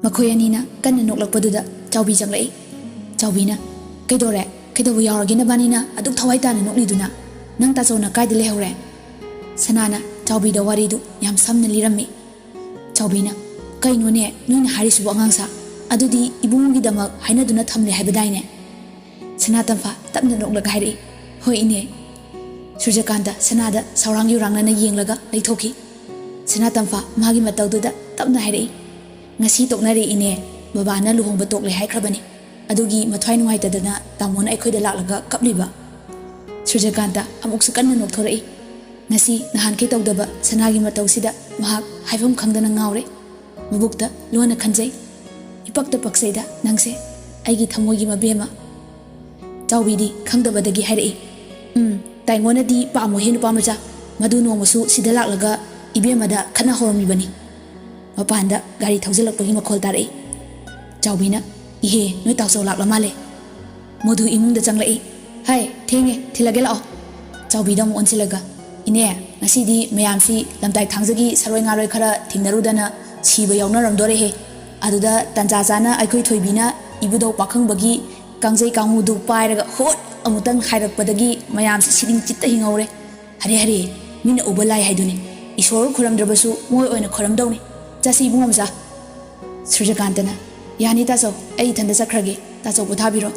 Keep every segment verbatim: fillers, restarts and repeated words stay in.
ꯃꯈꯣꯏ ꯑꯅꯤꯅ ꯀꯟꯅ ꯅꯣꯛꯂꯛꯄꯗꯨꯗ ꯆꯥꯎꯕꯤ ꯆꯪꯂꯛꯏ꯫ ꯆꯥꯎꯕꯤꯅ, "ꯀꯩꯗꯧꯔꯦ? ꯀꯩꯗꯧꯕ ꯌꯥꯎꯔꯒꯦ ꯅꯕꯥꯅꯤꯅ ꯑꯗꯨꯛ ꯊꯋꯥꯏ ꯇꯥꯅ ꯅꯣꯛꯂꯤꯗꯨꯅ? ꯅꯪ ꯇꯥꯆꯧꯅ ꯀꯥꯏꯗ ꯂꯩꯍꯧꯔꯦ?" ꯁꯅꯥꯅ ꯆꯥꯎꯕꯤꯗ ꯋꯥꯔꯤꯗꯨ ꯌꯥꯝ ꯁꯝꯅ ꯂꯤꯔꯝꯃꯤ꯫ ꯆꯥꯎꯕꯤꯅ, "ꯀꯩꯅꯣꯅꯦ ꯅꯣꯏꯅ ꯍꯥꯏꯔꯤꯁꯤꯕꯨ ꯑꯉꯥꯡꯁꯥ? ꯑꯗꯨꯗꯤ ꯏꯕꯨꯡꯉꯣꯒꯤꯗꯃꯛ ꯍꯥꯏꯅꯗꯨꯅ ꯊꯝꯂꯦ ꯍꯥꯏꯕꯗꯥꯏꯅꯦ?" ꯁꯅꯥꯇꯝꯐꯥ ꯇꯞꯅ ꯅꯣꯛꯂꯒ ꯍꯥꯏꯔꯛꯏ, "ꯍꯣꯏ ꯏꯅꯦ꯫" ꯁꯨꯔꯖꯀꯥꯟꯇ ꯁꯅꯥꯗ ꯁꯥꯎꯔꯥꯡ ꯌꯨꯔꯥꯡꯅꯅ ꯌꯦꯡꯂꯒ ꯂꯩꯊꯣꯛꯈꯤ꯫ ꯁꯅꯥꯇꯝꯐꯥ ꯃꯥꯒꯤ ꯃꯇꯧꯗꯨꯗ ꯇꯞꯅ ꯍꯥꯏꯔꯛꯏ, "ꯉꯁꯤ ꯇꯣꯛꯅꯔꯦ ꯏꯅꯦ, ꯕꯕꯥꯅ ꯂꯨꯍꯣꯡꯕ ꯇꯣꯛꯂꯦ ꯍꯥꯏꯈ꯭ꯔꯕꯅꯤ꯫ ꯑꯗꯨꯒꯤ ꯃꯊ꯭ꯋꯥꯏ ꯅꯨꯡꯉꯥꯏꯇꯗꯅ ꯇꯥꯃꯣꯅ ꯑꯩꯈꯣꯏꯗ ꯂꯥꯛꯂꯒ ꯀꯞꯂꯤꯕ꯫" ꯁꯨꯔꯖꯀꯥꯟꯇ ꯑꯃꯨꯛꯁꯨ ꯀꯟꯅ ꯅꯣꯛꯊꯣꯔꯛꯏ꯫ "ꯉꯁꯤ ꯅꯍꯥꯟꯈꯩ ꯇꯧꯗꯕ ꯁꯅꯥꯒꯤ ꯃꯇꯧꯁꯤꯗ ꯃꯍꯥꯛ ꯍꯥꯏꯐꯝ ꯈꯪꯗꯅ ꯉꯥꯎꯔꯦ꯫ ꯃꯕꯨꯛꯇ ꯂꯣꯟꯅ ꯈꯟꯖꯩ, "ꯏꯄꯛꯇ ꯄꯛꯆꯩꯗ ꯅꯪꯁꯦ, ꯑꯩꯒꯤ ꯊꯃꯣꯏꯒꯤ ꯃꯕꯦꯝꯃ꯫" ꯆꯥꯎꯕꯤꯗꯤ ꯈꯪꯗꯕꯗꯒꯤ ꯍꯥꯏꯔꯛꯏ, "ꯎꯝ, ꯇꯥꯏꯉꯣꯅꯗꯤ ꯄꯥꯝꯃꯣꯍꯦ ꯅꯨꯄꯥ ꯃꯆꯥ, ꯃꯗꯨ ꯅꯣꯡꯃꯁꯨ ꯁꯤꯗ ꯂꯥꯛꯂꯒ ꯏꯕꯦꯝꯃꯗ ꯈꯠꯅ ꯍꯧꯔꯝꯃꯤꯕꯅꯤ꯫" ꯃꯄꯥꯟꯗ ꯒꯥꯔꯤ ꯊꯧꯖꯤꯜꯂꯛꯄꯒꯤ ꯃꯈꯣꯜ ꯇꯥꯔꯛꯏ꯫ ꯆꯥꯎꯕꯤꯅ, "ꯏꯍꯦ, ꯅꯣꯏ ꯇꯥꯎꯆꯧ ꯂꯥꯛꯂ ꯃꯥꯜꯂꯦ꯫" ꯃꯣꯗꯨ ꯏꯃꯨꯡꯗ ꯆꯪꯂꯛꯏ꯫ "ꯍꯥꯏ, ꯊꯦꯡꯉꯦ, ꯊꯤꯜꯂꯒꯦ ꯂꯥꯛꯑꯣ꯫" ꯆꯥꯎꯕꯤꯗ ꯑꯃꯨꯛ ꯑꯣꯟꯁꯤꯜꯂꯒ, "ꯏꯅꯦ, ꯉꯁꯤꯗꯤ ꯃꯌꯥꯝꯁꯤ ꯂꯝꯇꯥꯏ ꯊꯥꯡꯖꯒꯤ ꯁꯔꯣꯏ ꯉꯥꯔꯣꯏ ꯈꯔ ꯊꯦꯡꯅꯔꯨꯗꯅ ꯁꯤꯕ ꯌꯥꯎꯅꯔꯝꯗꯣꯔꯦꯍꯦ꯫ ꯑꯗꯨꯗ ꯇꯟꯖꯥ ꯆꯥꯅ ꯑꯩꯈꯣꯏ ꯊꯣꯏꯕꯤꯅ ꯏꯕꯨꯙꯧ ꯄꯥꯈꯪꯕꯒꯤ ꯀꯥꯡꯖꯩ ꯀꯥꯡꯉꯨꯗꯨ ꯄꯥꯏꯔꯒ ꯍꯣꯠ ꯑꯃꯨꯛꯇꯪ ꯍꯥꯏꯔꯛꯄꯗꯒꯤ ꯃꯌꯥꯝꯁꯤ ꯁꯤꯅꯤꯡ ꯆꯤꯠꯇ ꯍꯤꯡꯍꯧꯔꯦ꯫ ꯍꯔꯦ ꯍꯔꯦ, ꯃꯤꯠꯅ ꯎꯕ ꯂꯥꯏ ꯍꯥꯏꯗꯨꯅꯤ꯫ ꯏꯁꯣꯔ ꯈꯨꯔꯝꯗ꯭ꯔꯕꯁꯨ ꯃꯣꯏ ꯑꯣꯏꯅ ꯈꯨꯔꯝꯗꯧꯅꯤ꯫ ꯆꯠꯁꯤ ꯏꯕꯨꯡꯉꯣ ꯃꯆꯥ꯫" ꯁꯨꯔꯖꯀꯥꯟꯇꯅ, "ꯌꯥꯅꯤ ꯇꯥꯆꯧ, ꯑꯩ ꯏꯊꯟꯗ ꯆꯠꯈ꯭ꯔꯒꯦ꯫ ꯇꯥꯆꯧ ꯄꯣꯊꯥꯕꯤꯔꯣ꯫"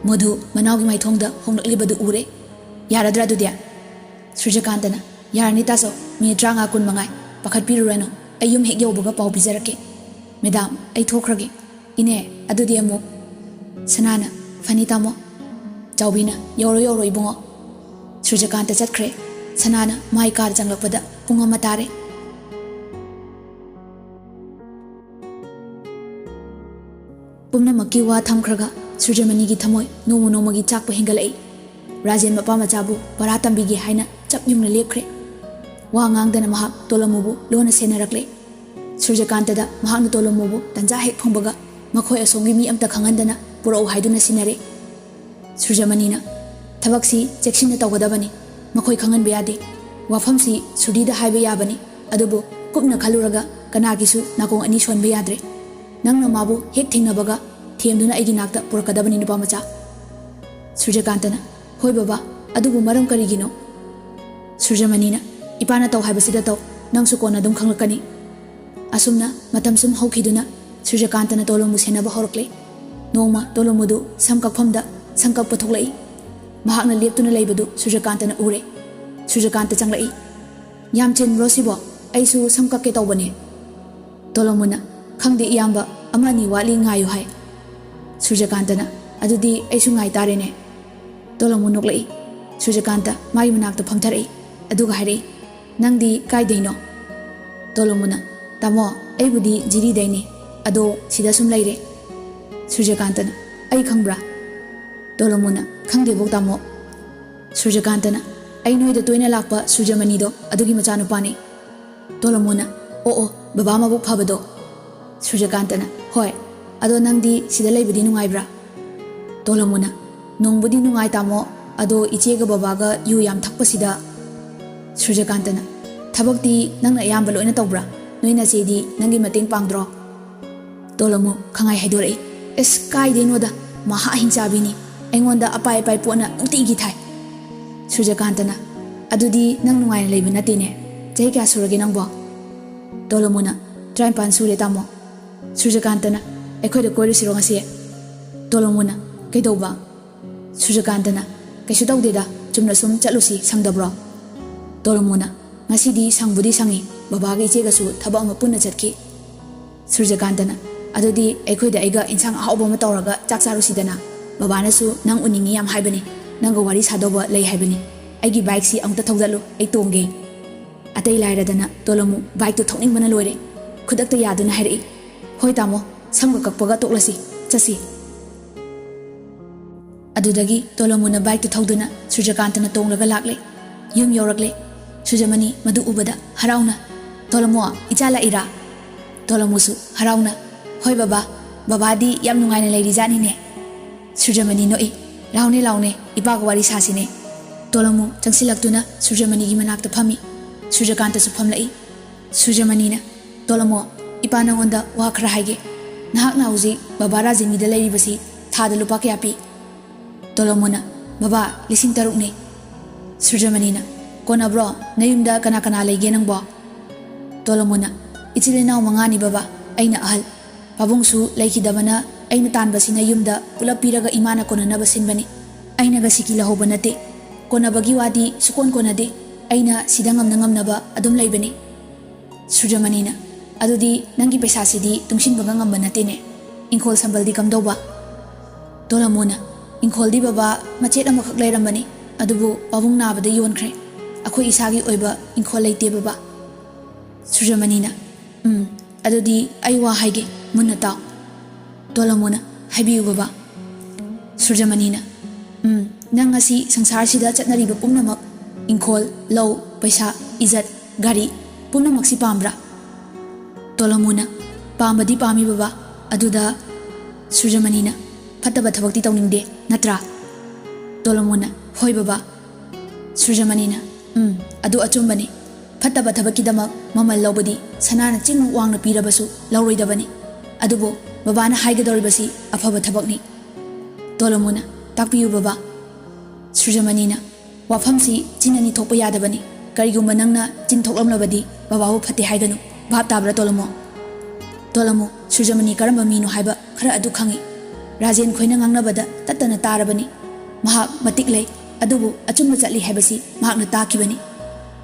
ꯃꯣꯗꯨ ꯃꯅꯥꯎꯒꯤ ꯃꯥꯏꯊꯣꯡꯗ ꯍꯣꯡꯂꯛꯂꯤꯕꯗꯨ ꯎꯔꯦ꯫ "ꯌꯥꯔꯗ꯭ꯔꯥ ꯑꯗꯨꯗꯤ?" ꯁꯨꯔꯖꯀꯥꯟꯇꯅ, "ꯌꯥꯔꯅꯤ ꯇꯥꯆꯧ, ꯃꯤꯅꯤꯠ ꯇꯔꯥꯃꯉꯥ ꯀꯨꯟ ꯃꯉꯥꯏ꯫ ꯄꯥꯈꯠꯄꯤꯔꯨꯔꯅꯨ, ꯑꯩ ꯌꯨꯝ ꯍꯦꯛ ꯌꯧꯕꯒ ꯄꯥꯎ ꯄꯤꯖꯔꯛꯀꯦ꯫ ꯃꯦꯗꯥꯝ, ꯑꯩ ꯊꯣꯛꯈ꯭ꯔꯒꯦ꯫ ꯏꯅꯦ, ꯑꯗꯨꯗꯤ ꯑꯃꯨꯛ꯫" ꯁꯅꯥꯅ, "ꯐꯅꯤ ꯇꯥꯃꯣ꯫" ꯆꯥꯎꯕꯤꯅ, "ꯌꯧꯔꯣ ꯌꯧꯔꯣ ꯏꯕꯨꯡꯉꯣ꯫" ꯁꯨꯔꯖꯀꯥꯟꯇ ꯆꯠꯈ꯭ꯔꯦ꯫ ꯁꯅꯥꯅ ꯃꯥꯏ ꯀꯥꯗ ꯆꯪꯂꯛꯄꯗ ꯄꯨꯡ ꯑꯃ ꯇꯥꯔꯦ꯫ ꯄꯨꯝꯅꯃꯛꯀꯤ ꯋꯥ ꯊꯝꯈ꯭ꯔꯒ ꯁꯨꯔꯖꯃꯅꯤꯒꯤ ꯊꯃꯣꯏ ꯅꯣꯡꯃ ꯅꯣꯡꯃꯒꯤ ꯆꯥꯛꯄ ꯍꯦꯟꯒꯠꯂꯛꯏ꯫ ꯔꯥꯖꯦꯟ ꯃꯄꯥ ꯃꯆꯥꯕꯨ ꯄꯔꯥ ꯇꯝꯕꯤꯒꯦ ꯍꯥꯏꯅ ꯆꯞ ꯌꯨꯡꯅ ꯂꯦꯞꯈ꯭ꯔꯦ꯫ ꯋꯥ ꯉꯥꯡꯗꯅ ꯃꯍꯥꯛ ꯇꯣꯂꯝꯃꯨꯕꯨ ꯂꯣꯟꯅ ꯁꯦꯟꯅꯔꯛꯂꯦ꯫ ꯁꯨꯔꯖꯀꯥꯟꯇꯗ ꯃꯍꯥꯛꯅ ꯇꯣꯂꯝꯃꯨꯕꯨ ꯇꯟꯖꯥ ꯍꯦꯛ ꯐꯪꯕꯒ ꯃꯈꯣꯏ ꯑꯁꯣꯝꯒꯤ ꯃꯤ ꯑꯝꯇ ꯈꯪꯍꯟꯗꯅ ꯄꯨꯔꯛꯎ ꯍꯥꯏꯗꯨꯅ ꯁꯤꯟꯅꯔꯦ꯫ ꯁꯨꯔꯖꯃꯅꯤꯅ, "ꯊꯕꯛꯁꯤ ꯆꯦꯛꯁꯤꯟꯅ ꯇꯧꯒꯗꯕꯅꯤ꯫ ꯃꯈꯣꯏ ꯈꯪꯍꯟꯕ ꯌꯥꯗꯦ꯫ ꯋꯥꯐꯝꯁꯤ ꯁꯨꯔꯗꯤꯗ ꯍꯥꯏꯕ ꯌꯥꯕꯅꯤ꯫ ꯑꯗꯨꯕꯨ ꯀꯨꯞꯅ ꯈꯜꯂꯨꯔꯒ ꯀꯅꯥꯒꯤꯁꯨ ꯅꯥꯀꯣꯡ ꯑꯅꯤ ꯁꯣꯟꯕ ꯌꯥꯗ꯭ꯔꯦ꯫" ꯅꯪꯅ ꯃꯥꯕꯨ ꯍꯦꯛ ꯊꯦꯡꯅꯕꯒ ꯊꯦꯝꯗꯨꯅ ꯑꯩꯒꯤ ꯅꯥꯛꯇ ꯄꯨꯔꯛꯀꯗꯕꯅꯤ, ꯅꯨꯄꯥ ꯃꯆꯥ꯫ ꯁꯨꯔꯖꯀꯥꯟꯇꯅ, "ꯍꯣꯏ ꯕꯕꯥ, ꯑꯗꯨꯕꯨ ꯃꯔꯝ ꯀꯔꯤꯒꯤꯅꯣ?" ꯁꯨꯔꯖꯃꯅꯤꯅ, "ꯏꯄꯥꯅ ꯇꯧ ꯍꯥꯏꯕꯁꯤꯗ ꯇꯧ, ꯅꯪꯁꯨ ꯀꯣꯟꯅ ꯑꯗꯨꯝ ꯈꯪꯂꯛꯀꯅꯤ"꯫ ꯑꯁꯨꯝꯅ ꯃꯇꯝ ꯁꯨꯝ ꯍꯧꯈꯤꯗꯨꯅ ꯁꯨꯔꯖꯀꯥꯟꯇꯅ ꯇꯣꯂꯣꯃꯨ ꯁꯦꯟꯅꯕ ꯍꯧꯔꯛꯂꯦ꯫ ꯅꯣꯡꯃ ꯇꯣꯂꯣꯃꯨꯗꯨ ꯁꯝ ꯀꯛꯐꯝꯗ ꯁꯝ ꯀꯛꯄ ꯊꯣꯛꯂꯛꯏ꯫ ꯃꯍꯥꯛꯅ ꯂꯦꯞꯇꯨꯅ ꯂꯩꯕꯗꯨ ꯁꯨꯔꯖꯀꯥꯟꯇꯅ ꯎꯔꯦ꯫ ꯁꯨꯔꯖꯀꯥꯟꯇ ꯆꯪꯂꯛꯏ꯫ "ꯌꯥꯝ ꯆꯤꯟꯕ꯭ꯔꯣ ꯁꯤꯕꯣ? ꯑꯩꯁꯨ ꯁꯝ ꯀꯛꯀꯦ ꯇꯧꯕꯅꯦ"꯫ ꯇꯣꯂꯣꯃꯨꯅ, "ꯈꯪꯗꯦ ꯏꯌꯥꯝꯕ, ꯑꯃ ꯑꯅꯤ ꯋꯥꯠꯂꯤ, ꯉꯥꯏꯌꯨ" ꯍꯥꯏ꯫ ꯁꯨꯔꯖꯀꯥꯟꯇꯅ, "ꯑꯗꯨꯗꯤ ꯑꯩꯁꯨ ꯉꯥꯏ ꯇꯥꯔꯦꯅꯦ"꯫ ꯇꯣꯂꯣꯃꯨ ꯅꯣꯛꯂꯛꯏ꯫ ꯁꯨꯔꯖꯀꯥꯟꯇ ꯃꯥꯒꯤ ꯃꯅꯥꯛꯇ ꯐꯝꯊꯔꯛꯏ, ꯑꯗꯨꯒ ꯍꯥꯏꯔꯛꯏ, "ꯅꯪꯗꯤ ꯀꯥꯏꯗꯩꯅꯣ?" ꯇꯣꯂꯣꯃꯨꯅ, "ꯇꯥꯃꯣ, ꯑꯩꯕꯨꯗꯤ ꯖꯤꯔꯤꯗꯩꯅꯤ, ꯑꯗꯣ ꯁꯤꯗ ꯁꯨꯝ ꯂꯩꯔꯦ"꯫ ꯁꯨꯔꯖꯀꯥꯟꯇꯅ, "ꯑꯩ ꯈꯪꯕ꯭ꯔꯥ?" ꯇꯣꯂꯣꯃꯨꯅ, "ꯈꯪꯗꯦꯕꯣ ꯇꯥꯃꯣ"꯫ ꯁꯨꯔꯖꯀꯥꯟꯇꯅ, "ꯑꯩ ꯅꯣꯏꯗ ꯇꯣꯏꯅ ꯂꯥꯛꯄ ꯁꯨꯔꯖꯃꯅꯤꯗꯣ, ꯑꯗꯨꯒꯤ ꯃꯆꯥꯅꯨꯄꯥꯅꯤ"꯫ ꯇꯣꯂꯣꯃꯨꯅ, "ꯑꯣ ꯑꯣ, ꯕꯕꯥ ꯃꯕꯨꯛ ꯐꯕꯗꯣ"꯫ ꯁꯨꯔꯖꯀꯥꯟꯇꯅ, "ꯍꯣꯏ, ꯑꯗꯣ ꯅꯪꯗꯤ ꯁꯤꯗ ꯂꯩꯕꯗꯤ ꯅꯨꯡꯉꯥꯏꯕ꯭ꯔꯥ?" ꯇꯣꯂꯣꯃꯨꯅ, "ꯅꯨꯡꯕꯨꯗꯤ ꯅꯨꯡꯉꯥꯏ ꯇꯥꯃꯣ, ꯑꯗꯣ ꯏꯆꯦꯒ ꯕꯕꯥꯒ ꯌꯨ ꯌꯥꯝ ꯊꯛꯄꯁꯤꯗ"꯫ ꯁꯨꯔꯖꯀꯥꯟꯇꯅ, "ꯊꯕꯛꯇꯤ ꯅꯪꯅ ꯑꯌꯥꯝꯕ ꯂꯣꯏꯅ ꯇꯧꯕ꯭ꯔꯥ? ꯅꯣꯏ ꯅꯆꯦꯗꯤ ꯅꯪꯒꯤ ꯃꯇꯦꯡ ꯄꯥꯡꯗ꯭ꯔꯣ?" ꯇꯣꯂꯣꯃꯨ ꯈꯪꯍꯥꯏ ꯍꯥꯏꯗꯣꯔꯛꯏ, "ꯑꯦꯁ, ꯀꯥꯏꯗꯩꯅꯣꯗ, ꯃꯍꯥ ꯍꯤꯡꯆꯥꯕꯤꯅꯤ, ꯑꯩꯉꯣꯟꯗ ꯑꯄꯥꯏ ꯑꯄꯥꯏ ꯄꯣꯠꯅ ꯅꯨꯡꯇꯤꯒꯤ ꯊꯥꯏ"꯫ ꯁꯨꯔꯖꯀꯥꯟꯇꯅ, "ꯑꯗꯨꯗꯤ ꯅꯪ ꯅꯨꯡꯉꯥꯏꯅ ꯂꯩꯕ ꯅꯠꯇꯦꯅꯦ꯫ ꯆꯍꯤ ꯀꯌꯥ ꯁꯨꯔꯒꯦ ꯅꯪꯕꯣ?" ꯇꯣꯂꯣꯃꯨꯅ, "ꯇꯔꯥꯅꯤꯄꯥꯟ ꯁꯨꯔꯦ ꯇꯥꯃꯣ"꯫ ꯁꯨꯔꯖꯀꯥꯟꯇꯅ, "ꯑꯩꯈꯣꯏꯗ ꯀꯣꯏꯔꯨꯁꯤꯔꯣ ꯉꯁꯤ?" ꯇꯣꯂꯣꯃꯨꯅ, "ꯀꯩꯗꯧꯕ?" ꯁꯨꯔꯖꯀꯥꯟꯇꯅ, "ꯀꯩꯁꯨ ꯇꯧꯗꯦꯗ, ꯆꯨꯝꯅ ꯁꯨꯝ ꯆꯠꯂꯨꯁꯤ, ꯁꯪꯗꯕ꯭ꯔꯣ?" ꯇꯣꯂꯣꯃꯨꯅ, "ꯉꯁꯤꯗꯤ ꯁꯪꯕꯨꯗꯤ ꯁꯪꯉꯤ, ꯕꯕꯥꯒ ꯏꯆꯦꯒꯁꯨ ꯊꯕꯛ ꯑꯃ ꯄꯨꯟꯅ ꯆꯠꯈꯤ"꯫ ꯁꯨꯔꯖꯀꯥꯟꯇꯅ, "ꯑꯗꯨꯗꯤ ꯑꯩꯈꯣꯏꯗ ꯑꯩꯒ ꯏꯟꯁꯥꯡ ꯑꯍꯥꯎꯕ ꯑꯃ ꯇꯧꯔꯒ ꯆꯥꯛ ꯆꯥꯔꯨꯁꯤꯗꯅ꯫ ꯕꯕꯥꯅꯁꯨ ꯅꯪ ꯎꯅꯤꯡꯉꯤ ꯌꯥꯝ ꯍꯥꯏꯕꯅꯤ, ꯅꯪꯒ ꯋꯥꯔꯤ ꯁꯥꯗꯧꯕ ꯂꯩ ꯍꯥꯏꯕꯅꯤ꯫ ꯑꯩꯒꯤ ꯕꯥꯏꯛꯁꯤ ꯑꯃꯨꯛꯇ ꯊꯧꯗꯠꯂꯨ, ꯑꯩ ꯇꯣꯡꯒꯦ"꯫ ꯑꯇꯩ ꯂꯥꯏꯔꯗꯅ ꯇꯣꯂꯣꯃꯨ ꯕꯥꯏꯛꯇꯨ ꯊꯧꯅꯤꯡꯕꯅ ꯂꯣꯏꯔꯦ꯫ ꯈꯨꯗꯛꯇ ꯌꯥꯗꯨꯅ ꯍꯥꯏꯔꯛꯏ, "ꯍꯣꯏ ꯇꯥꯃꯣ, ꯁꯝꯒ ꯀꯛꯄꯒ ꯇꯣꯛꯂꯁꯤ, ꯆꯠꯁꯤ"꯫ ꯑꯗꯨꯗꯒꯤ ꯇꯣꯂꯣꯃꯨꯅ ꯕꯥꯏꯛꯇꯨ ꯊꯧꯗꯨꯅ ꯁꯨꯔꯖꯀꯥꯟꯇꯅ ꯇꯣꯡꯂꯒ ꯂꯥꯛꯂꯦ꯫ ꯌꯨꯝ ꯌꯧꯔꯛꯂꯦ꯫ ꯁꯨꯔꯖꯃꯅꯤ ꯃꯗꯨ ꯎꯕꯗ ꯍꯔꯥꯎꯅ, "ꯇꯣꯂꯣꯃꯨ, ꯏꯆꯥ ꯂꯥꯛꯏꯔꯥ?" ꯇꯣꯂꯣꯃꯨꯁꯨ ꯍꯔꯥꯎꯅ, "ꯍꯣꯏ ꯕꯕꯥ, ꯕꯕꯥꯗꯤ ꯌꯥꯝ ꯅꯨꯡꯉꯥꯏꯅ ꯂꯩꯔꯤꯖꯥꯠꯅꯤꯅꯦ"꯫ ꯁꯨꯔꯖꯃꯅꯤ ꯅꯣꯛꯏ꯫ "ꯂꯥꯎꯅꯦ, ꯂꯥꯎꯅꯦ, ꯏꯄꯥꯒ ꯋꯥꯔꯤ ꯁꯥꯁꯤꯅꯦ"꯫ ꯇꯣꯂꯣꯃꯨ ꯆꯪꯁꯤꯜꯂꯛꯇꯨꯅ ꯁꯨꯔꯖꯃꯅꯤꯒꯤ ꯃꯅꯥꯛꯇ ꯐꯝꯃꯤ꯫ ꯁꯨꯔꯖꯀꯥꯟꯇꯁꯨ ꯐꯝꯂꯛꯏ꯫ ꯁꯨꯔꯖꯃꯅꯤꯅ, "ꯇꯣꯂꯣꯃꯨ, ꯏꯄꯥ ꯅꯉꯣꯟꯗ ꯋꯥ ꯈꯔ ꯍꯥꯏꯒꯦ"꯫ "ꯅꯍꯥꯛꯅ ꯍꯧꯖꯤꯛ ꯕꯕꯥ ꯔꯥꯖꯦꯟꯒꯤꯗ ꯂꯩꯔꯤꯕꯁꯤ ꯊꯥꯗ ꯂꯨꯄꯥ ꯀꯌꯥ ꯄꯤ?" ꯇꯣꯂꯣꯃꯣꯅ, "ꯕꯕꯥ, ꯂꯤꯁꯤꯡ ꯇꯔꯨꯛꯅꯤ"꯫ ꯁꯨꯔꯖꯃꯅꯤꯅ, "ꯀꯣꯟꯅꯕ꯭ꯔꯣ? ꯅꯌꯨꯝꯗ ꯀꯅꯥ ꯀꯅꯥ ꯂꯩꯒꯦ ꯅꯪꯕꯣ?" ꯇꯣꯂꯣꯃꯣꯅ, "ꯏꯆꯤꯜ ꯏꯅꯥꯎ ꯃꯉꯥꯅꯤ ꯕꯕꯥ, ꯑꯩꯅ ꯑꯍꯜ꯫ ꯄꯥꯕꯨꯡꯁꯨ ꯂꯩꯈꯤꯗꯕꯅ ꯑꯩꯅ ꯇꯥꯟꯕꯁꯤꯅ ꯌꯨꯝꯗ ꯄꯨꯂꯞ ꯄꯤꯔꯒ ꯏꯃꯥꯅ ꯀꯣꯟꯅꯅꯕ ꯁꯤꯟꯕꯅꯤ꯫ ꯑꯩꯅꯒ ꯁꯤꯀꯤ ꯂꯧꯍꯧꯕ ꯅꯠꯇꯦ꯫ ꯀꯣꯟꯅꯕꯒꯤ ꯋꯥꯗꯤ ꯁꯨꯀꯣꯟ ꯀꯣꯟꯅꯗꯦ꯫ ꯑꯩꯅ ꯁꯤꯗ ꯉꯝꯅ ꯉꯝꯅꯕ ꯑꯗꯨꯝ ꯂꯩꯕꯅꯤ"꯫ ꯁꯨꯔꯖꯃꯅꯤꯅ, "ꯑꯗꯨꯗꯤ ꯅꯪꯒꯤ ꯄꯩꯁꯥꯁꯤꯗꯤ ꯇꯨꯡꯁꯤꯟꯕꯒ ꯉꯝꯕ ꯅꯠꯇꯦꯅꯦ꯫ ꯏꯪꯈꯣꯜ ꯁꯝꯕꯜꯗꯤ ꯀꯝꯗꯧꯕ?" ꯇꯣꯂꯃꯨꯅ, "ꯏꯪꯈꯣꯜꯗꯤ ꯕꯕꯥ ꯃꯆꯦꯠ ꯑꯃꯈꯛ ꯂꯩꯔꯝꯕꯅꯤ, ꯑꯗꯨꯕꯨ ꯄꯥꯕꯨꯡ ꯅꯥꯕꯗ ꯌꯣꯟꯈ꯭ꯔꯦ꯫ ꯑꯩꯈꯣꯏ ꯏꯁꯥꯒꯤ ꯑꯣꯏꯕ ꯏꯪꯈꯣꯜ ꯂꯩꯇꯦ ꯕꯕꯥ"꯫ ꯁꯨꯔꯖꯃꯅꯤꯅ, "ꯎꯝ, ꯑꯗꯨꯗꯤ ꯑꯩ ꯋꯥ ꯍꯥꯏꯒꯦ, ꯃꯨꯟꯅ ꯇꯥꯎ"꯫ ꯇꯣꯂꯃꯨꯅ, "ꯍꯥꯏꯕꯤꯌꯨ ꯕꯕꯥ"꯫ ꯁꯨꯔꯖꯃꯅꯤꯅ, "ꯎꯝ, ꯅꯪ ꯉꯁꯤ ꯁꯪꯁꯥꯔꯁꯤꯗ ꯆꯠꯅꯔꯤꯕ ꯄꯨꯝꯅꯃꯛ, ꯏꯪꯈꯣꯜ, ꯂꯧ, ꯄꯩꯁꯥ, ꯏꯖꯠ, ꯒꯥꯔꯤ, ꯄꯨꯝꯅꯃꯛꯁꯤ ꯄꯥꯝꯕ꯭ꯔꯥ?" ꯇꯣꯂꯃꯨꯅ, "ꯄꯥꯝꯕꯗꯤ ꯄꯥꯝꯃꯤ ꯕꯕꯥ, ꯑꯗꯨꯗ"꯫ ꯁꯨꯔꯖꯃꯅꯤꯅ, "ꯐꯠꯇꯕ ꯊꯕꯛꯇꯤ ꯇꯧꯅꯤꯡꯗꯦ, ꯅꯠꯇ꯭ꯔꯥ?" ꯇꯣꯂꯃꯨꯅ, "ꯍꯣꯏ ꯕꯕꯥ"꯫ ꯁꯨꯔꯖꯃꯅꯤꯅ, "ꯎꯝ, ꯑꯗꯨ ꯑꯆꯨꯝꯕꯅꯤ꯫ ꯐꯠꯇꯕ ꯊꯕꯛꯀꯤꯗꯃꯛ ꯃꯃꯜ ꯂꯧꯕꯗꯤ ꯁꯅꯥꯅ ꯆꯤꯡꯃꯨꯛ ꯋꯥꯡꯅ ꯄꯤꯔꯕꯁꯨ ꯂꯧꯔꯣꯏꯗꯕꯅꯤ꯫ ꯑꯗꯨꯕꯨ ꯕꯕꯥꯅ ꯍꯥꯏꯒꯗꯧꯔꯤꯕꯁꯤ ꯑꯐꯕ ꯊꯕꯛꯅꯤ"꯫ ꯇꯣꯂꯃꯨꯅ, "ꯇꯥꯛꯄꯤꯌꯨ ꯕꯕꯥ"꯫ ꯁꯨꯔꯖꯃꯅꯤꯅ, "ꯋꯥꯐꯝꯁꯤ ꯆꯤꯟ ꯑꯅꯤ ꯊꯣꯛꯄ ꯌꯥꯗꯕꯅꯤ꯫ ꯀꯔꯤꯒꯨꯝꯕ ꯅꯪꯅ ꯆꯤꯟ ꯊꯣꯛꯂꯝꯂꯕꯗꯤ ꯕꯕꯥꯕꯨ ꯐꯠꯇꯦ ꯍꯥꯏꯒꯅꯨ꯫ ꯚꯥꯞ ꯇꯥꯕ꯭ꯔꯥ ꯇꯣꯂꯃꯨ?" ꯇꯣꯂꯃꯨ, ꯁꯨꯔꯖꯃꯅꯤ ꯀꯔꯝꯕ ꯃꯤꯅꯣ ꯍꯥꯏꯕ ꯈꯔ ꯑꯗꯨ ꯈꯪꯏ꯫ ꯔꯥꯖꯦꯟ ꯈꯣꯏꯅ ꯉꯥꯡꯅꯕꯗ ꯇꯠꯇꯅ ꯇꯥꯔꯕꯅꯤ꯫ ꯃꯍꯥꯛ ꯃꯇꯤꯛ ꯂꯩ, ꯑꯗꯨꯕꯨ ꯑꯆꯨꯝꯕ ꯆꯠꯂꯤ ꯍꯥꯏꯕꯁꯤ ꯃꯍꯥꯛꯅ ꯇꯥꯈꯤꯕꯅꯤ꯫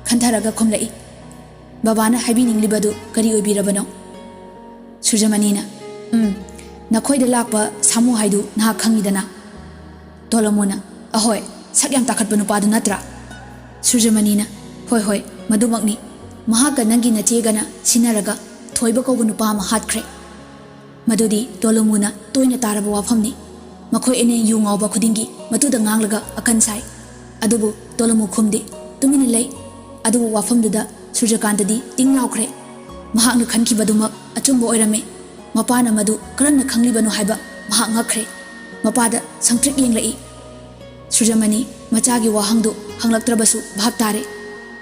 ꯈꯟꯊꯔꯒ ꯈꯨꯝꯂꯛꯏ, "ꯕꯕꯥꯅ ꯍꯥꯏꯕꯤꯅꯤꯡꯂꯤꯕꯗꯨ ꯀꯔꯤ ꯑꯣꯏꯕꯤꯔꯕꯅꯣ?" ꯁꯨꯔꯖꯃꯅꯤꯅ, "ꯎꯝ, ꯅꯈꯣꯏꯗ ꯂꯥꯛꯄ ꯁꯥꯃꯨ ꯍꯥꯏꯗꯨ ꯅꯍꯥꯛ ꯈꯪꯉꯤꯗꯅ?" ꯇꯣꯂꯃꯨꯅ, "ꯑꯍꯣꯏ, ꯁꯛ ꯌꯥꯝ ꯇꯥꯈꯠꯄ ꯅꯨꯄꯥꯗꯨ ꯅꯠꯇ꯭ꯔꯥ?" ꯁꯨꯔꯖꯃꯅꯤꯅ, "ꯍꯣꯏ, ꯍꯣꯏ, ꯃꯗꯨꯃꯛꯅꯤ꯫ ꯃꯍꯥꯛꯀ ꯅꯪꯒꯤ ꯅꯆꯦꯒꯅ ꯁꯤꯟꯅꯔꯒ ꯊꯣꯏꯕ ꯀꯧꯕ ꯅꯨꯄꯥ ꯑꯃ ꯍꯥꯠꯈ꯭ꯔꯦ꯫ ꯃꯗꯨꯗꯤ ꯇꯣꯂꯃꯨꯅ ꯇꯣꯏꯅ ꯇꯥꯔꯕ ꯋꯥꯐꯝꯅꯤ꯫ ꯃꯈꯣꯏ ꯑꯅꯤ ꯌꯨ ꯉꯥꯎꯕ ꯈꯨꯗꯤꯡꯒꯤ ꯃꯗꯨꯗ ꯉꯥꯡꯂꯒ ꯑꯀꯟ ꯁꯥꯏ꯫ ꯑꯗꯨꯕꯨ ꯇꯣꯂꯃꯨ ꯈꯨꯝꯗꯦ, ꯇꯨꯃꯤꯟꯅ ꯂꯩ꯫ ꯑꯗꯨꯕꯨ ꯋꯥꯐꯝꯗꯨꯗ ꯁꯨꯔꯖꯀꯥꯟꯇꯗꯤ ꯇꯤꯡ ꯂꯥꯎꯈ꯭ꯔꯦ꯫ ꯃꯍꯥꯛꯅ ꯈꯟꯈꯤꯕꯗꯨꯃꯛ ꯑꯆꯨꯝꯕ ꯑꯣꯏꯔꯝꯃꯦ꯫ ꯃꯄꯥꯅ ꯃꯗꯨ ꯀꯔꯝꯅ ꯈꯪꯂꯤꯕꯅꯣ ꯍꯥꯏꯕ ꯃꯍꯥꯛ ꯉꯛꯈ꯭ꯔꯦ꯫ ꯃꯄꯥꯗ ꯁꯪꯇ꯭ꯔꯤꯛ ꯌꯦꯡꯂꯛꯏ꯫ ꯁꯨꯔꯖꯃꯅꯤ ꯃꯆꯥꯒꯤ ꯋꯥꯍꯪꯗꯨ ꯍꯪꯂꯛꯇ꯭ꯔꯕꯁꯨ ꯚꯥꯞ ꯇꯥꯔꯦ꯫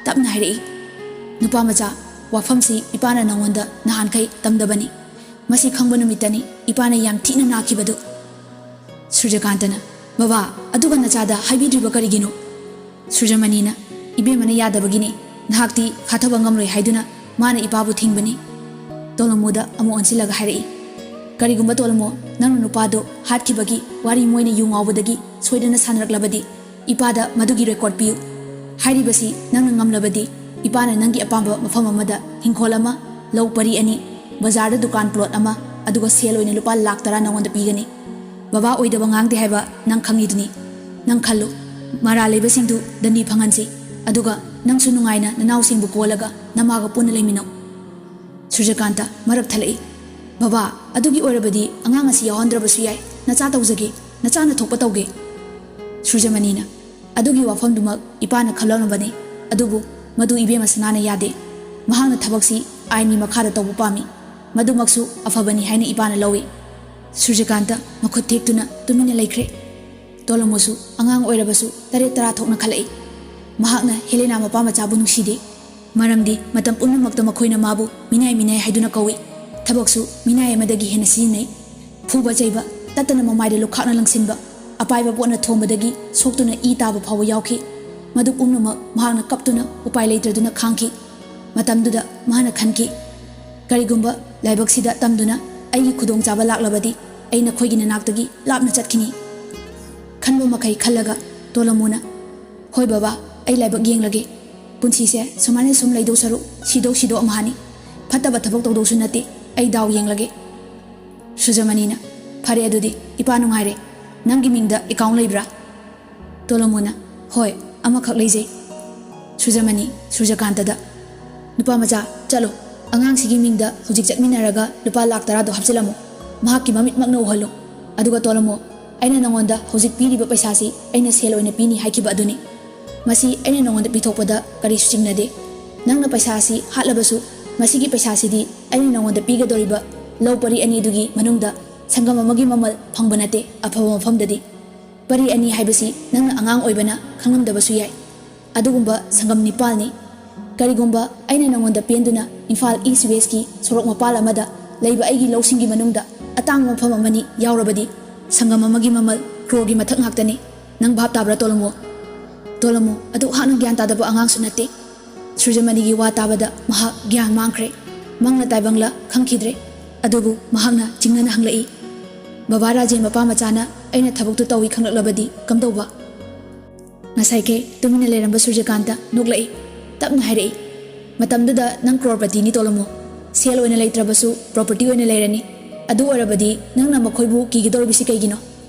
ꯇꯞꯅ ꯍꯥꯏꯔꯛꯏ, "ꯅꯨꯄꯥ ꯃꯆꯥ, ꯋꯥꯐꯝꯁꯤ ꯏꯄꯥꯅ ꯅꯉꯣꯟꯗ ꯅꯍꯥꯟꯈꯩ ꯇꯝꯗꯕꯅꯤ꯫ ꯃꯁꯤ ꯈꯪꯕ ꯅꯨꯃꯤꯠꯇꯅꯤ ꯏꯄꯥꯅ ꯌꯥꯝ ꯊꯤꯅ ꯅꯥꯈꯤꯕꯗꯨ꯫ ꯁꯨꯔꯖꯀꯥꯟꯇꯅ, "ꯕꯕꯥ, ꯑꯗꯨꯒ ꯅꯆꯥꯗ ꯍꯥꯏꯕꯤꯗ꯭ꯔꯤꯕ ꯀꯔꯤꯒꯤꯅꯣ?" ꯁꯨꯔꯖꯃꯅꯤꯅ, "ꯏꯕꯦꯝꯃꯅ ꯌꯥꯗꯕꯒꯤꯅꯤ꯫ ꯅꯍꯥꯛꯇꯤ ꯐꯥꯊꯕ ꯉꯝꯂꯣꯏ ꯍꯥꯏꯗꯨꯅ ꯃꯥꯅ ꯏꯄꯥꯕꯨ ꯊꯤꯡꯕꯅꯤ꯫" ꯇꯣꯂꯣꯃꯣꯗ ꯑꯃꯨꯛ ꯑꯣꯟꯁꯤꯜꯂꯒ ꯍꯥꯏꯔꯛꯏ, "ꯀꯔꯤꯒꯨꯝꯕ ꯇꯣꯂꯣꯃꯣ, ꯅꯪꯅ ꯅꯨꯄꯥꯗꯣ ꯍꯥꯠꯈꯤꯕꯒꯤ ꯋꯥꯔꯤ ꯃꯣꯏꯅ ꯌꯨ ꯉꯥꯎꯕꯗꯒꯤ ꯁꯣꯏꯗꯅ ꯁꯥꯟꯅꯔꯛꯂꯕꯗꯤ, ꯏꯄꯥꯗ ꯃꯗꯨꯒꯤ ꯔꯦꯀꯣꯔꯗ ꯄꯤꯌꯨ꯫ ꯍꯥꯏꯔꯤꯕꯁꯤ ꯅꯪꯅ ꯉꯝꯂꯕꯗꯤ, ꯏꯄꯥꯅ ꯅꯪꯒꯤ ꯑꯄꯥꯝꯕ ꯃꯐꯝ ꯑꯃꯗ ꯍꯤꯡꯈꯣꯜ ꯑꯃ, ꯂꯧ ꯄꯔꯤ ꯑꯅꯤ, ꯕꯖꯥꯔꯗ ꯗꯨꯀꯥꯟ ꯄ꯭ꯂꯣꯠ ꯑꯃ, ꯑꯗꯨꯒ ꯁꯦꯜ ꯑꯣꯏꯅ ꯂꯨꯄꯥ ꯂꯥꯈ ꯇꯔꯥ ꯅꯉꯣꯟꯗ ꯄꯤꯒꯅꯤ꯫ ꯕꯕꯥ ꯑꯣꯏꯗꯕ ꯉꯥꯡꯗꯦ ꯍꯥꯏꯕ ꯅꯪ ꯈꯪꯉꯤꯗꯨꯅꯤ꯫ ꯅꯪ ꯈꯜꯂꯨ, ꯃꯔꯥꯜ ꯂꯩꯕꯁꯤꯡꯗꯨ ꯗꯟꯗꯤ ꯐꯪꯍꯟꯁꯤ, ꯑꯗꯨꯒ ꯅꯪꯁꯨ ꯅꯨꯡꯉꯥꯏꯅ ꯅꯅꯥꯎꯁꯤꯡꯕꯨ ꯀꯣꯜꯂꯒ ꯅꯃꯥꯒ ꯄꯨꯟꯅ ꯂꯩꯃꯤꯟꯅꯧ꯫" ꯁꯨꯔꯖꯀꯥꯟꯇ ꯃꯔꯛ ꯊꯠꯂꯛꯏ, "ꯕꯕꯥ, ꯑꯗꯨꯒꯤ ꯑꯣꯏꯔꯕꯗꯤ ꯑꯉꯥꯡ ꯑꯁꯤ ꯌꯥꯎꯍꯟꯗ꯭ꯔꯕꯁꯨ ꯌꯥꯏ꯫ ꯅꯆꯥ ꯇꯧꯖꯒꯦ, ꯅꯆꯥꯅ ꯊꯣꯛꯄ ꯇꯧꯒꯦ꯫" ꯁꯨꯔꯖꯃꯅꯤꯅ, "ꯑꯗꯨꯒꯤ ꯋꯥꯐꯝꯗꯨꯃꯛ ꯏꯄꯥꯅ ꯈꯜꯂꯝꯂꯕꯅꯤ, ꯑꯗꯨꯕꯨ ꯃꯗꯨ ꯏꯕꯦꯝꯃ ꯁꯅꯥꯅ ꯌꯥꯗꯦ꯫ ꯃꯍꯥꯛꯅ ꯊꯕꯛꯁꯤ ꯑꯥꯏꯟꯒꯤ ꯃꯈꯥꯗ ꯇꯧꯕ ꯄꯥꯝꯃꯤ꯫ ꯃꯗꯨꯃꯛꯁꯨ ꯑꯐꯕꯅꯤ ꯍꯥꯏꯅ ꯏꯄꯥꯅ ꯂꯧꯏ꯫" ꯁꯨꯔꯖꯀꯥꯟꯇ ꯃꯈꯨꯠ ꯊꯦꯛꯇꯨꯅ ꯇꯨꯃꯤꯟꯅ ꯂꯩꯈ꯭ꯔꯦ꯫ ꯇꯣꯂꯣꯃꯣꯁꯨ ꯑꯉꯥꯡ ꯑꯣꯏꯔꯕꯁꯨ ꯇꯔꯦꯠ ꯇꯔꯥ ꯊꯣꯛꯅ ꯈꯜꯂꯛꯏ꯫ ꯃꯍꯥꯛꯅ ꯍꯦꯂꯦꯅꯥ ꯃꯄꯥ ꯃꯆꯥꯕꯨ ꯅꯨꯡꯁꯤꯗꯦ꯫ ꯃꯔꯝꯗꯤ ꯃꯇꯝ ꯄꯨꯝꯅꯃꯛꯇ ꯃꯈꯣꯏꯅ ꯃꯥꯕꯨ ꯃꯤꯅꯥꯏ, ꯃꯤꯅꯥꯏ ꯍꯥꯏꯗꯨꯅ ꯀꯧꯏ꯫ ꯊꯕꯛꯁꯨ ꯃꯤꯅꯥꯏ ꯑꯃꯗꯒꯤ ꯍꯦꯟꯅ ꯁꯤꯖꯤꯟꯅꯩ꯫ ꯐꯨꯕ ꯆꯩꯕ, ꯇꯠꯇꯅ ꯃꯃꯥꯏꯗ ꯂꯨꯈꯥꯛꯅ ꯂꯪꯁꯤꯟꯕ, ꯑꯄꯥꯏꯕ ꯄꯣꯠꯅ ꯊꯣꯝꯕꯗꯒꯤ ꯁꯣꯛꯇꯨꯅ ꯏ ꯇꯥꯕ ꯐꯥꯎꯕ ꯌꯥꯎꯈꯤ꯫ ꯃꯗꯨ ꯄꯨꯝꯅꯃꯛ ꯃꯍꯥꯛꯅ ꯀꯞꯇꯨꯅ ꯎꯄꯥꯏ ꯂꯩꯇ꯭ꯔꯗꯨꯅ ꯈꯥꯡꯈꯤ꯫ ꯃꯇꯝꯗꯨꯗ ꯃꯍꯥꯛꯅ ꯈꯟꯈꯤ, "ꯀꯔꯤꯒꯨꯝꯕ ꯂꯥꯏꯕꯛꯁꯤꯗ ꯇꯝꯗꯨꯅ ꯑꯩꯒꯤ ꯈꯨꯗꯣꯡꯆꯥꯕ ꯂꯥꯛꯂꯕꯗꯤ, ꯑꯩ ꯅꯈꯣꯏꯒꯤ ꯅꯅꯥꯛꯇꯒꯤ ꯂꯥꯞꯅ ꯆꯠꯈꯤꯅꯤ꯫" ꯈꯟꯕ ꯃꯈꯩ ꯈꯜꯂꯒ ꯇꯣꯂꯃꯨꯅ, "ꯍꯣꯏ ꯕꯕꯥ, ꯑꯩ ꯂꯥꯏꯕꯛ ꯌꯦꯡꯂꯒꯦ꯫ ꯄꯨꯟꯁꯤꯁꯦ ꯁꯨꯃꯥꯏꯅ ꯁꯨꯝ ꯂꯩꯗꯧ ꯁꯔꯨꯛ ꯁꯤꯗꯧ ꯁꯤꯗꯧ ꯑꯃꯍꯥꯅꯤ꯫ ꯐꯠꯇꯕ ꯊꯕꯛ ꯇꯧꯗꯧꯁꯨ ꯅꯠꯇꯦ꯫ ꯑꯩ ꯗꯥꯎ ꯌꯦꯡꯂꯒꯦ꯫" ꯁꯨꯖꯃꯅꯤꯅ, "ꯐꯔꯦ ꯑꯗꯨꯗꯤ, ꯏꯄꯥ ꯅꯨꯡꯉꯥꯏꯔꯦ꯫ ꯅꯪꯒꯤ ꯃꯤꯡꯗ ꯑꯦꯀꯥꯎꯟ ꯂꯩꯕ꯭ꯔꯥ?" ꯇꯣꯂꯃꯨꯅ, "ꯍꯣꯏ, ꯑꯃꯈꯛ ꯂꯩꯖꯩ꯫" ꯁꯨꯖꯃꯅꯤ, ꯁꯨꯔꯖꯀꯥꯟꯇꯗ, "ꯅꯨꯄꯥ ꯃꯆꯥ, ꯆꯠꯂꯣ꯫ ꯑꯉꯥꯡꯁꯤꯒꯤ ꯃꯤꯡꯗ ꯍꯧꯖꯤꯛ ꯆꯠꯃꯤꯟꯅꯔꯒ ꯂꯨꯄꯥ ꯂꯥꯈ ꯇꯔꯥꯗꯣ ꯍꯥꯞꯆꯤꯜꯂꯝꯃꯨ꯫ ꯃꯍꯥꯛꯀꯤ ꯃꯃꯤꯠꯃꯛꯅ ꯎꯍꯜꯂꯨ꯫ ꯑꯗꯨꯒ ꯇꯣꯂꯃꯨ, ꯑꯩꯅ ꯅꯉꯣꯟꯗ ꯍꯧꯖꯤꯛ ꯄꯤꯔꯤꯕ ꯄꯩꯁꯥꯁꯤ ꯑꯩꯅ ꯁꯦꯜ ꯑꯣꯏꯅ ꯄꯤꯅꯤ ꯍꯥꯏꯈꯤꯕ ꯑꯗꯨꯅꯤ꯫ ꯃꯁꯤ ꯑꯩꯅ ꯅꯉꯣꯟꯗ ꯄꯤꯊꯣꯛꯄꯗ ꯀꯔꯤꯁꯨ ꯆꯤꯡꯅꯗꯦ꯫ ꯅꯪꯅ ꯄꯩꯁꯥ ꯑꯁꯤ ꯍꯥꯠꯂꯕꯁꯨ, ꯃꯁꯤꯒꯤ ꯄꯩꯁꯥꯁꯤꯗꯤ ꯑꯩꯅ ꯅꯉꯣꯟꯗ ꯄꯤꯒꯗꯧꯔꯤꯕ ꯂꯧ ꯄꯔꯤ ꯑꯅꯤꯗꯨꯒꯤ ꯃꯅꯨꯡꯗ ꯁꯪꯒꯝ ꯑꯃꯒꯤ ꯃꯃꯜ ꯐꯪꯕ ꯅꯠꯇꯦ, ꯑꯐꯕ ꯃꯐꯝꯗꯗꯤ꯫ ꯄꯔꯤ ꯑꯅꯤ ꯍꯥꯏꯕꯁꯤ ꯅꯪꯅ ꯑꯉꯥꯡ ꯑꯣꯏꯕꯅ ꯈꯪꯂꯝꯗꯕꯁꯨ ꯌꯥꯏ꯫ ꯑꯗꯨꯒꯨꯝꯕ ꯁꯪꯒꯝ ꯅꯤꯄꯥꯜꯅꯤ꯫ ꯀꯔꯤꯒꯨꯝꯕ ꯑꯩꯅ ꯅꯉꯣꯟꯗ ꯄꯦꯟꯗꯨꯅ ꯏꯝꯐꯥꯜ ꯏꯁ ꯋꯦꯁꯀꯤ ꯁꯣꯔꯣꯛ ꯃꯄꯥꯜ ꯑꯃꯗ ꯂꯩꯕ ꯑꯩꯒꯤ ꯂꯧꯁꯤꯡꯒꯤ ꯃꯅꯨꯡꯗ ꯑꯇꯥꯡꯕ ꯃꯐꯝ ꯑꯃꯅꯤ ꯌꯥꯎꯔꯕꯗꯤ ꯁꯪꯒꯝ ꯑꯃꯒꯤ ꯃꯃꯜ ꯀ꯭ꯔꯣꯔꯒꯤ ꯃꯊꯛ ꯉꯥꯛꯇꯅꯤ꯫ ꯅꯪ ꯚꯥꯞ ꯇꯥꯕ꯭ꯔꯥ, ꯇꯣꯂꯃꯨ? ꯇꯣꯂꯃꯨ, ꯑꯗꯨꯛ ꯍꯥꯛꯅ ꯒ꯭ꯌꯥꯟ ꯇꯥꯗꯕ ꯑꯉꯥꯡꯁꯨ ꯅꯠꯇꯦ꯫ ꯁꯨꯔꯖꯃꯅꯤꯒꯤ ꯋꯥ ꯇꯥꯕꯗ ꯃꯍꯥꯛ ꯒ꯭ꯌꯥꯟ ꯃꯥꯡꯈ꯭ꯔꯦ꯫ ꯃꯪꯂ ꯇꯥꯏꯕꯪꯂ ꯈꯪꯈꯤꯗ꯭ꯔꯦ꯫ ꯑꯗꯨꯕꯨ ꯃꯍꯥꯛꯅ ꯆꯤꯡꯅꯅ ꯍꯪꯂꯛꯏ, "ꯕꯕꯥ ꯔꯥꯖꯦꯟ ꯃꯄꯥ ꯃꯆꯥꯅ ꯑꯩꯅ ꯊꯕꯛꯇꯨ ꯇꯧꯏ ꯈꯪꯂꯛꯂꯕꯗꯤ ꯀꯝꯗꯧꯕ?" ꯉꯁꯥꯏꯈꯩ ꯇꯨꯃꯤꯟꯅ ꯂꯩꯔꯝꯕ ꯁꯨꯔꯖꯀꯥꯟꯇ ꯅꯣꯛꯂꯛꯏ꯫ ꯇꯞꯅ ꯍꯥꯏꯔꯛꯏ, "ꯃꯇꯝꯗꯨꯗ ꯅꯪ ꯀ꯭ꯔꯣꯔꯄꯇꯤꯅꯤ, ꯇꯣꯂꯃꯨ꯫ ꯁꯦꯜ ꯑꯣꯏꯅ ꯂꯩꯇ꯭ꯔꯕꯁꯨ ꯄ꯭ꯔꯣꯄꯔꯇꯤ ꯑꯣꯏꯅ ꯂꯩꯔꯅꯤ꯫ ꯑꯗꯨ ꯑꯣꯏꯔꯕꯗꯤ ꯅꯪꯅ ꯃꯈꯣꯏꯕꯨ ꯀꯤꯒꯗꯧꯔꯤꯕꯁꯤ ꯀꯩꯒꯤꯅꯣ?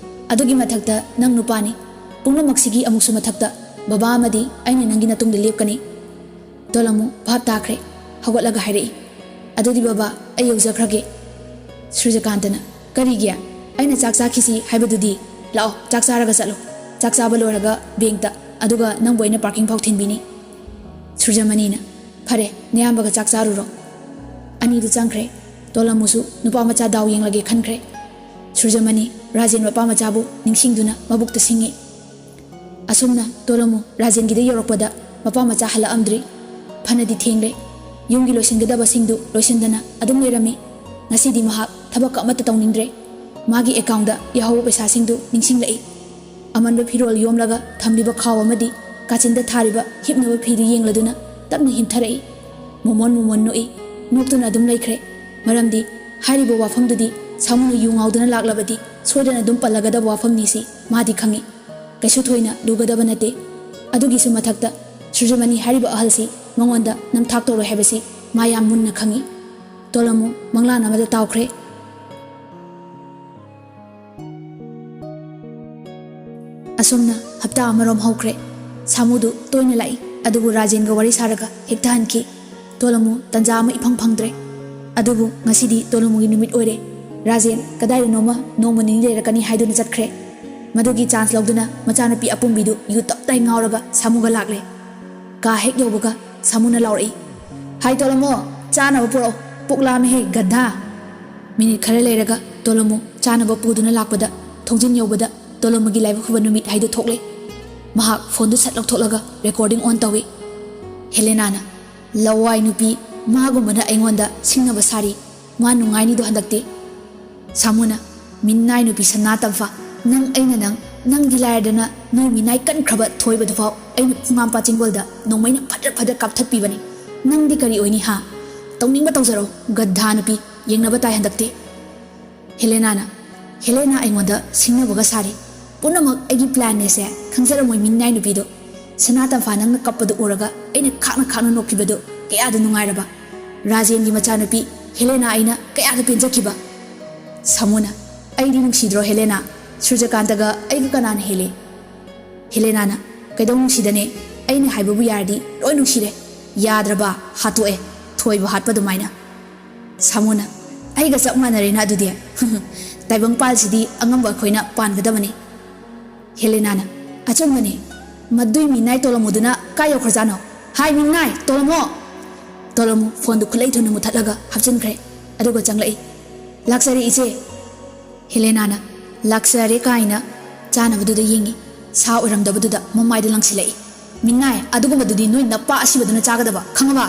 ꯑꯗꯨꯒꯤ ꯃꯊꯛꯇ ꯅꯪ ꯅꯨꯄꯥꯅꯤ꯫ ꯄꯨꯝꯅꯃꯛꯁꯤꯒꯤ ꯑꯃꯨꯛꯁꯨ ꯃꯊꯛꯇ ꯕꯕꯥ ꯑꯃꯗꯤ ꯑꯩꯅ ꯅꯪꯒꯤ ꯅꯇꯨꯡꯗ ꯂꯦꯞꯀꯅꯤ꯫" ꯇꯣꯂꯃꯨ ꯚꯥꯞ ꯇꯥꯈ꯭ꯔꯦ꯫ ꯍꯧꯒꯠꯂꯒ ꯍꯥꯏꯔꯛꯏ, "ꯑꯗꯨꯗꯤ ꯕꯕꯥ, ꯑꯩ ꯌꯧꯖꯈ꯭ꯔꯒꯦ꯫" ꯁꯨꯔꯖꯀꯥꯟꯇꯅ, "ꯀꯔꯤꯒꯤ? ꯑꯩꯅ ꯆꯥꯛ ꯆꯥꯈꯤꯁꯤ ꯍꯥꯏꯕꯗꯨꯗꯤ? ꯂꯥꯛꯑꯣ, ꯆꯥꯛ ꯆꯥꯔꯒ ꯆꯠꯂꯣ꯫ ꯆꯥꯛ ꯆꯥꯕ ꯂꯣꯏꯔꯒ ꯕꯦꯡꯛꯇ, ꯑꯗꯨꯒ ꯅꯪꯕꯨ ꯑꯩꯅ ꯄꯥꯔꯀꯤꯡ ꯐꯥꯎ ꯊꯤꯟꯕꯤꯅꯤ꯫" ꯁꯨꯔꯖꯃꯅꯤꯅ, "ꯐꯔꯦ, ꯅꯌꯥꯝꯕꯒ ꯆꯥꯛ ꯆꯥꯔꯨꯔꯣ꯫" ꯑꯅꯤꯗꯨ ꯆꯪꯈ꯭ꯔꯦ꯫ ꯇꯣꯂꯃꯨꯁꯨ ꯅꯨꯄꯥ ꯃꯆꯥ ꯗꯥꯎ ꯌꯦꯡꯂꯒꯦ ꯈꯟꯈ꯭ꯔꯦ꯫ ꯁꯨꯔꯖꯃꯅꯤ ꯔꯥꯖꯦꯟ ꯃꯄꯥ ꯃꯆꯥꯕꯨ ꯅꯤꯡꯁꯤꯡꯗꯨꯅ ꯃꯕꯨꯛꯇ ꯁꯤꯡꯉꯤ꯫ ꯑꯁꯨꯝꯅ ꯇꯣꯂꯃꯨ ꯔꯥꯖꯦꯟꯒꯤꯗ ꯌꯧꯔꯛꯄꯗ ꯃꯄꯥ ꯃꯆꯥ ꯍꯜꯂꯛꯑꯝꯗ꯭ꯔꯤ꯫ ꯐꯅꯗꯤ ꯊꯦꯡꯂꯦ꯫ ꯌꯨꯝꯒꯤ ꯂꯣꯏꯁꯤꯟꯒꯗꯕꯁꯤꯡꯗꯨ ꯂꯣꯏꯁꯤꯟꯗꯅ ꯑꯗꯨꯝ ꯂꯩꯔꯝꯃꯤ꯫ ꯉꯁꯤꯗꯤ ꯃꯍꯥꯛ ꯊꯕꯛ ꯑꯃꯠꯇ ꯇꯧꯅꯤꯡꯗ꯭ꯔꯦ꯫ ꯃꯥꯒꯤ ꯑꯦꯀꯥꯎꯟꯗ ꯌꯥꯍꯧꯕ ꯄꯩꯁꯥꯁꯤꯡꯗꯨ ꯅꯤꯡꯁꯤꯡꯂꯛꯏ꯫ ꯑꯃꯟꯕ ꯐꯤꯔꯣꯜ ꯌꯣꯝꯂꯒ ꯊꯝꯂꯤꯕ ꯈꯥꯎ ꯑꯃꯗꯤ ꯀꯥꯆꯤꯟꯗ ꯊꯥꯔꯤꯕ ꯍꯤꯞꯅꯕ ꯐꯤꯗꯨ ꯌꯦꯡꯂꯗꯨꯅ ꯇꯞꯅ ꯍꯤꯞꯊꯔꯛꯏ꯫ ꯃꯣꯃꯣꯟ ꯃꯣꯃꯣꯟ ꯅꯣꯛꯏ꯫ ꯅꯣꯛꯇꯨꯅ ꯑꯗꯨꯝ ꯂꯩꯈ꯭ꯔꯦ꯫ ꯃꯔꯝꯗꯤ ꯍꯥꯏꯔꯤꯕ ꯋꯥꯐꯝꯗꯨꯗꯤ ꯁꯥꯃꯨꯅ ꯌꯨ ꯉꯥꯎꯗꯨꯅ ꯂꯥꯛꯂꯕꯗꯤ ꯁꯣꯏꯗꯅ ꯑꯗꯨꯝ ꯄꯜꯂꯒꯗꯕ ꯋꯥꯐꯝꯅꯤ ꯁꯤ ꯃꯥꯗꯤ ꯈꯪꯏ꯫ ꯀꯩꯁꯨ ꯊꯣꯏꯅ ꯂꯨꯒꯗꯕ ꯅꯠꯇꯦ꯫ ꯑꯗꯨꯒꯤꯁꯨ ꯃꯊꯛꯇ ꯁꯨꯔꯖꯃꯅꯤ ꯍꯥꯏꯔꯤꯕ ꯑꯍꯜꯁꯤ ꯃꯉꯣꯟꯗ ꯅꯝꯊꯥꯛ ꯇꯧꯔꯣꯏ ꯍꯥꯏꯕꯁꯤ ꯃꯥ ꯌꯥꯝ ꯃꯨꯟꯅ ꯈꯪꯏ꯫ ꯇꯣꯂꯃꯨ ꯃꯪꯂꯥꯟ ꯑꯃꯗ ꯇꯥꯎꯈ꯭ꯔꯦ꯫ ꯑꯁꯨꯝꯅ ꯍꯞꯇꯥ ꯑꯃꯔꯣꯝ ꯍꯧꯈ꯭ꯔꯦ꯫ ꯁꯥꯃꯨꯗꯨ ꯇꯣꯏꯅ ꯂꯥꯛꯏ, ꯑꯗꯨꯕꯨ ꯔꯥꯖꯦꯟꯒ ꯋꯥꯔꯤ ꯁꯥꯔꯒ ꯍꯦꯛꯇ ꯍꯟꯈꯤ꯫ ꯇꯣꯂꯃꯨ ꯇꯟꯖꯥ ꯑꯃ ꯏꯐꯪ ꯐꯪꯗ꯭ꯔꯦ꯫ ꯑꯗꯨꯕꯨ ꯉꯁꯤꯗꯤ ꯇꯣꯂꯃꯨꯒꯤ ꯅꯨꯃꯤꯠ ꯑꯣꯏꯔꯦ꯫ ꯔꯥꯖꯦꯟ ꯀꯗꯥꯏꯗꯅꯣꯃ ꯅꯣꯡꯃ ꯅꯤꯅꯤ ꯂꯩꯔꯛꯀꯅꯤ ꯍꯥꯏꯗꯨꯅ ꯆꯠꯈ꯭ꯔꯦ꯫ ꯃꯗꯨꯒꯤ ꯆꯥꯟꯁ ꯂꯧꯗꯨꯅ ꯃꯆꯥꯅꯨꯄꯤ ꯑꯄꯨꯝꯕꯤꯗꯨ ꯌꯨ ꯇꯞ ꯇꯥꯏ ꯉꯥꯎꯔꯒ ꯁꯥꯃꯨꯒ ꯂꯥꯛꯂꯦ꯫ ꯀꯥ ꯍꯦꯛ ꯌꯧꯕꯒ ꯁꯥꯃꯨꯅ ꯂꯥꯎꯔꯛꯏ, "ꯍꯥꯏ ꯇꯣꯂꯃꯨ, ꯆꯥꯅꯕ ꯄꯨꯔꯛꯑꯣ, ꯄꯨꯛ ꯂꯥꯝꯃꯦꯍꯦ ꯒꯙꯥ!" ꯃꯤꯅꯤꯠ ꯈꯔ ꯂꯩꯔꯒ ꯇꯣꯂꯃꯨ ꯆꯥꯅꯕ ꯄꯨꯗꯨꯅ ꯂꯥꯛꯄꯗ, ꯊꯣꯡꯖꯤꯟ ꯌꯧꯕꯗ ꯇꯣꯂꯃꯨꯒꯤ ꯂꯥꯏꯕꯛ ꯐꯕ ꯅꯨꯃꯤꯠ ꯍꯥꯏꯗꯨ ꯊꯣꯛꯂꯦ꯫ ꯃꯍꯥꯛ ꯐꯣꯟꯗꯨ ꯁꯠ ꯂꯧꯊꯣꯛꯂꯒ ꯔꯦꯀꯣꯔꯗꯤꯡ ꯑꯣꯟ ꯇꯧꯏ꯫ ꯍꯦꯂꯦꯅꯥꯅ, "ꯂꯋꯥꯏ ꯅꯨꯄꯤ, ꯃꯥꯒꯨꯝꯕꯅ ꯑꯩꯉꯣꯟꯗ ꯁꯤꯡꯅꯕ ꯁꯥꯔꯤ꯫ ꯃꯥ ꯅꯨꯡꯉꯥꯏꯅꯤꯗꯣ ꯍꯟꯗꯛꯇꯤ꯫ ꯁꯥꯃꯨꯅ, "ꯃꯤꯅꯥꯏ ꯅꯨꯄꯤ ꯁꯅꯥ ꯇꯝꯐꯥ, ꯅꯪ ꯑꯩꯅ ꯅꯪ, ꯅꯪꯗꯤ ꯂꯥꯏꯔꯗꯅ ꯅꯣꯏ ꯃꯤꯅꯥꯏ ꯀꯟꯈ꯭ꯔꯕ ꯊꯣꯏꯕꯗꯨꯐꯥꯎ ꯑꯩꯅ ꯐꯨꯡꯉꯥꯝꯄꯥ ꯆꯤꯡꯒꯣꯜꯗ ꯅꯣꯡꯃꯩꯅ ꯐꯗ꯭ꯔ ꯐꯗ꯭ꯔ ꯀꯥꯞꯊꯠꯄꯤꯕꯅꯤ꯫ ꯅꯪꯗꯤ ꯀꯔꯤ ꯑꯣꯏꯅꯤ ꯍꯥ? ꯇꯧꯅꯤꯡꯕ ꯇꯧꯖꯔꯣ, ꯒꯙꯥ ꯅꯨꯄꯤ, ꯌꯦꯡꯅꯕ ꯇꯥꯏ ꯍꯟꯗꯛꯇꯤ"꯫ ꯍꯦꯂꯦꯅꯥꯅ, "ꯍꯦꯂꯦꯅꯥ ꯑꯩꯉꯣꯟꯗ ꯁꯤꯡꯅꯕꯒ ꯁꯥꯔꯤ꯫ ꯄꯨꯝꯅꯃꯛ ꯑꯩꯒꯤ ꯄ꯭ꯂꯥꯟꯅꯦꯁꯦ ꯈꯪꯖꯔꯝꯃꯣꯏ ꯃꯤꯅꯥꯏ ꯅꯨꯄꯤꯗꯣ꯫ ꯁꯅꯥ ꯇꯝꯐꯥ ꯅꯪꯅ ꯀꯞꯄꯗꯨ ꯎꯔꯒ ꯑꯩꯅ ꯈꯥꯛꯅ ꯈꯥꯛꯅ ꯅꯣꯛꯈꯤꯕꯗꯣ ꯀꯌꯥꯗ ꯅꯨꯡꯉꯥꯏꯔꯕ꯫ ꯔꯥꯖꯦꯟꯒꯤ ꯃꯆꯥꯅꯨꯄꯤ ꯍꯦꯂꯦꯅꯥ ꯑꯩꯅ ꯀꯌꯥꯗ ꯄꯦꯟꯖꯈꯤꯕ"꯫ ꯁꯥꯃꯨꯅ, "ꯑꯩꯗꯤ ꯅꯨꯡꯁꯤꯗ꯭ꯔꯣ ꯍꯦꯂꯦꯅꯥ? ꯁꯨꯔꯖꯀꯥꯟꯇꯒ ꯑꯩꯒ ꯀꯅꯥꯅ ꯍꯦꯜꯂꯤ?" ꯍꯦꯂꯦꯅꯥꯅ, "ꯀꯩꯗꯧ ꯅꯨꯡꯁꯤꯗꯅꯦ? ꯑꯩꯅ ꯍꯥꯏꯕꯕꯨ ꯌꯥꯔꯗꯤ ꯂꯣꯏ ꯅꯨꯡꯁꯤꯔꯦ꯫ ꯌꯥꯗ꯭ꯔꯕ ꯍꯥꯠꯇꯣꯛꯑꯦ, ꯊꯣꯏꯕ ꯍꯥꯠꯄ ꯑꯗꯨꯃꯥꯏꯅ"꯫ ꯁꯥꯃꯨꯅ, "ꯑꯩꯒ ꯆꯞ ꯃꯥꯟꯅꯔꯦꯅ ꯑꯗꯨꯗꯤ꯫ ꯇꯥꯏꯕꯪ ꯄꯥꯜꯁꯤꯗꯤ ꯑꯉꯝꯕ ꯑꯩꯈꯣꯏꯅ ꯄꯥꯟꯒꯗꯕꯅꯤ"꯫ ꯍꯦꯂꯦꯅꯥꯅ, "ꯑꯆꯨꯝꯕꯅꯤ꯫ ꯃꯗꯨꯏ ꯃꯤꯅꯥꯏ ꯇꯣꯂꯝꯃꯨꯗꯨꯅ ꯀꯥꯏ ꯌꯧꯈ꯭ꯔꯖꯥꯠꯅꯣ? ꯍꯥꯏ ꯃꯤꯅꯥꯏ ꯇꯣꯂꯝꯃꯣ!" ꯇꯣꯂꯝꯃꯨ ꯐꯣꯟꯗꯨ ꯈꯨꯠꯂꯩ ꯊꯨꯅ ꯃꯨꯊꯠꯂꯒ ꯍꯥꯞꯆꯤꯟꯈ꯭ꯔꯦ꯫ ꯑꯗꯨꯒ ꯆꯪꯂꯛꯏ꯫ "ꯂꯥꯛꯆꯔꯦ ꯏꯆꯦ"꯫ ꯍꯦꯂꯦꯅꯥꯅ "ꯂꯥꯛꯆꯔꯦ" ꯀꯥꯏꯅ ꯆꯥꯅꯕꯗꯨꯗ ꯌꯦꯡꯉꯤ꯫ ꯁꯥ ꯑꯣꯏꯔꯝꯗꯕꯗꯨꯗ ꯃꯃꯥꯏꯗ ꯂꯪꯁꯤꯜꯂꯛꯏ꯫ "ꯃꯤꯅꯥꯏ, ꯑꯗꯨꯒꯨꯝꯕꯗꯨꯗꯤ ꯅꯣꯏ ꯅꯄꯥ ꯑꯁꯤꯕꯗꯨꯅ ꯆꯥꯒꯗꯕ, ꯈꯪꯉꯕ?"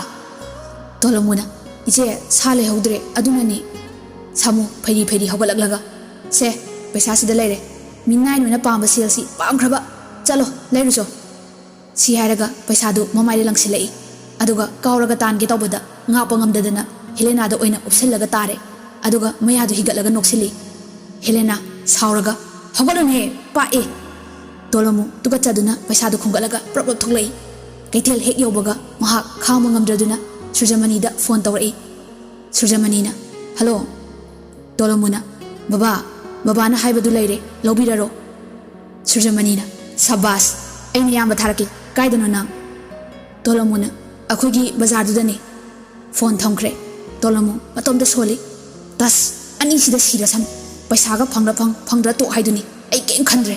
ꯇꯣꯂꯝꯃꯨꯅ, "ꯏꯆꯦ, ꯁꯥ ꯂꯩꯍꯧꯗ꯭ꯔꯦ, ꯑꯗꯨꯅꯅꯤ"꯫ ꯁꯥꯃꯨ ꯐꯩꯔꯤ ꯐꯩꯔꯤ ꯍꯧꯒꯠꯂꯛꯂꯒ, "ꯁꯦ, ꯄꯩꯁꯥꯁꯤꯗ ꯂꯩꯔꯦ꯫ ꯃꯤꯅꯥꯏ ꯅꯣꯏꯅ ꯄꯥꯝꯕ ꯁꯦꯜꯁꯤ ꯄꯥꯝꯈ꯭ꯔꯕ꯫ ꯆꯠꯂꯣ, ꯂꯩꯔꯨꯆꯣ"꯫ ꯁꯤ ꯍꯥꯏꯔꯒ ꯄꯩꯁꯥꯗꯨ ꯃꯃꯥꯏꯗ ꯂꯪꯁꯤꯜꯂꯛꯏ꯫ ꯑꯗꯨꯒ ꯀꯥꯎꯔꯒ ꯇꯥꯟꯒꯦ ꯇꯧꯕꯗ ꯉꯥꯛꯄ ꯉꯝꯗꯗꯅ ꯍꯦꯂꯦꯅꯥꯗ ꯑꯣꯏꯅ ꯎꯞꯁꯤꯜꯂꯒ ꯇꯥꯔꯦ꯫ ꯑꯗꯨꯒ ꯃꯌꯥꯗꯨ ꯍꯤꯒꯠꯂꯒ ꯅꯣꯛꯁꯤꯜꯂꯤ꯫ ꯍꯦꯂꯦꯅꯥ ꯁꯥꯎꯔꯒ, "ꯍꯧꯒꯠꯂꯨꯅꯦꯍꯦ, ꯄꯥꯛꯑꯦ!" ꯇꯣꯂꯣꯃꯨ ꯇꯨꯀꯠꯆꯗꯨꯅ ꯄꯩꯁꯥꯗꯨ ꯈꯨꯝꯒꯠꯂꯒ ꯄ꯭ꯔꯞ ꯄ꯭ꯔꯞ ꯊꯣꯛꯂꯛꯏ꯫ ꯀꯩꯊꯦꯜ ꯍꯦꯛ ꯌꯧꯕꯒ ꯃꯍꯥꯛ ꯈꯥꯡꯕ ꯉꯝꯗ꯭ꯔꯗꯨꯅ ꯁꯨꯔꯖꯃꯅꯤꯗ ꯐꯣꯟ ꯇꯧꯔꯛꯏ꯫ ꯁꯨꯔꯖꯃꯅꯤꯅ, "ꯍꯜꯂꯣ"꯫ ꯇꯣꯂꯣꯃꯨꯅ, "ꯕꯕꯥ, ꯕꯕꯥꯅ ꯍꯥꯏꯕꯗꯨ ꯂꯩꯔꯦ, ꯂꯧꯕꯤꯔꯔꯣ"꯫ ꯁꯨꯔꯖꯃꯅꯤꯅ, "ꯁꯕꯥꯁ, ꯑꯩꯅ ꯏꯌꯥꯝꯕ ꯊꯥꯔꯛꯀꯦ, ꯀꯥꯏꯗꯅꯣ ꯅꯪ?" ꯇꯣꯂꯣꯃꯨꯅ, "ꯑꯩꯈꯣꯏꯒꯤ ꯕꯖꯥꯔꯗꯨꯗꯅꯤ"꯫ ꯐꯣꯟ ꯊꯝꯈ꯭ꯔꯦ꯫ ꯇꯣꯂꯣꯃꯨ ꯃꯇꯣꯝꯇ ꯁꯣꯜꯂꯤ꯫ "ꯇꯁ, ꯑꯅꯤꯁꯤꯗ ꯁꯤꯔꯁꯅꯨ꯫ ꯄꯩꯁꯥꯒ ꯐꯪꯗ꯭ꯔ ꯐꯪ, ꯐꯪꯗ꯭ꯔ ꯇꯣꯛ ꯍꯥꯏꯗꯨꯅꯤ꯫ ꯑꯩ ꯀꯩꯝ ꯈꯟꯗ꯭ꯔꯦ"꯫